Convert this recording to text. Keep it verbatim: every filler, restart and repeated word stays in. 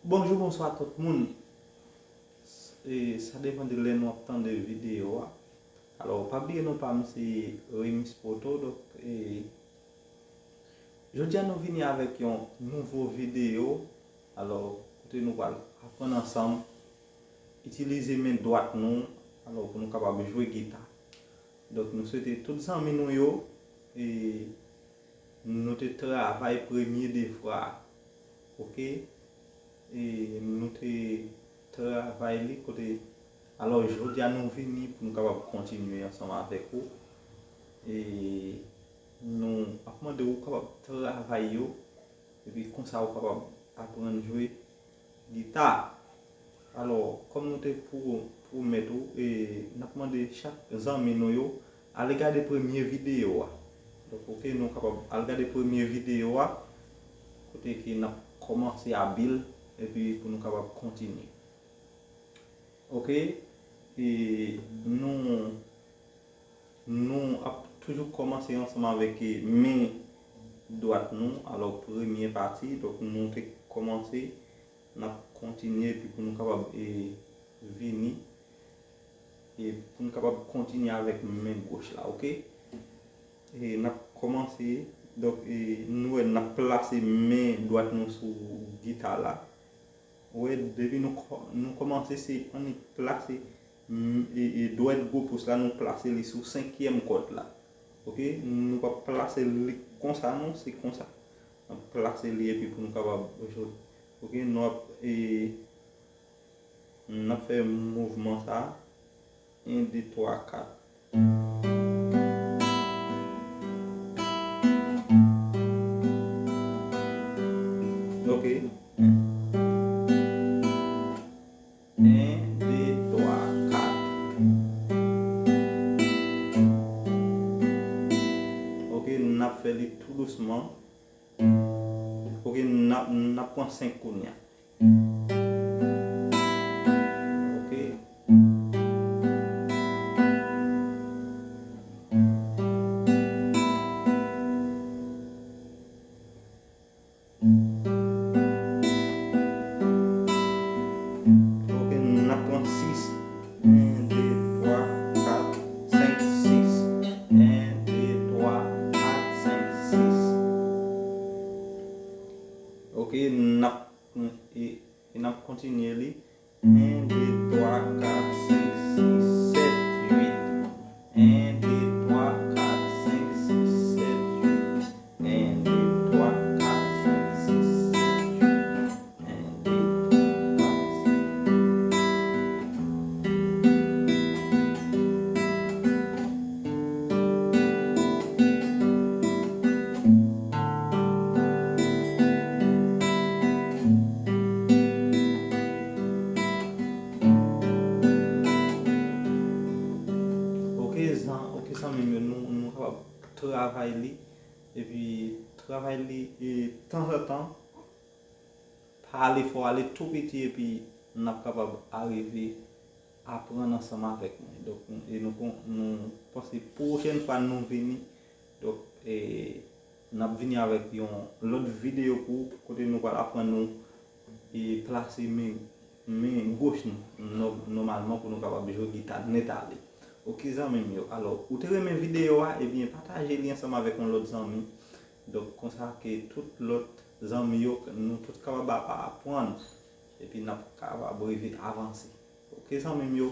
Bonjou, bonswa tout moun. E, sa depann de lè nou ap tande videyo a. Alò, pa bliye non pa m se Remis Poto. Donk, e, jodi a nou vini avèk yon nouvo videyo. Alò, kote nou pral aprann ansanm itilize men dwat nou, alò, pou nou kapab jwe gita. Donk, nou swete tout zanmi nou yo, e, nou te travay premye devwa a, oke? E nou te travay li kote, alò, jodi a nou vini pou nou kapab kontinye ansanm avèk ou. E nou ap mande ou kapab travay yo, epi konsa ou kapab aprann jwe gita. Alò, kòm nou te pwo-, pwomèt ou, e n ap mande chak zanmi nou yo ale gade premye videyo a. Donk, oke, nou kapab al gade premye videyo a, kote ke n ap kòmanse abil, epi pou nou kapab kontinye. Oke, e nou, nou ap toujou kòmanse ansanm avèk, e, men dwat nou. Alò, premye pati, donk, nou te kòmanse, n ap kontinye, epi pou nou kapab, e, vini, e pou nou kapab kontinye avèk men goch la, oke? E n ap kòmanse, donk, e, nou wè n ap plase men dwat nou sou gita la. Ou wè, depi nou kò-, nou kòmanse, se annik plase, mm, e, e dwèt gwo pous la, nou plase li sou senkyèm kòd la. Oke? Nou pa plase li konsa, non, se konsa. N ap plase li epi pou nou kapab jwe. Oke? Nou ap, e, n ap fè mouvman sa. En, de, twa, kat. Oke. En, de, twa, kat. Oke, n ap fè li tou dousman. Oke, n ap, n ap pran senk kounye a. Oke. Oke, n ap pran sis. En, de, twa, kat, senk, sis. En, de, twa, kat, senk, sis. Oke, n ap, e, e n ap kontinye li. En, de, twa, kat, senk, sis, sèt, uit. En, de, twa, kat, senk, sis, sèt, uit. En, de, twa, kat, senk, sis, sèt, uit. En, de, twa, kat, senk. Oke, zan-, oke, zanmi m yo, nou, nou kapab travay li, epi travay li, e, tanzantan, pa ale fò, ale tou piti, epi n ap kapab arive aprann ansanm avèk mwen. Donk, e nou kon-, nou panse pwochèn fwa nou vini, donk, e, n ap vini avèk yon lòt videyo pou, kote nou pral aprann nou, e, plase men, men goch nou, nò-, nòmalman pou nou kapab jwe gita nèt ale. Oke, zanmi m yo. Alò, ou te renmen videyo a, ebyen, pataje li ansanm avèk yon lòt zanmi. Donk, konsa ke tout lòt zanmi yo, nou tout kapab ap-, aprann. Epi n ap kapab rive avanse. Oke, zanmi m yo.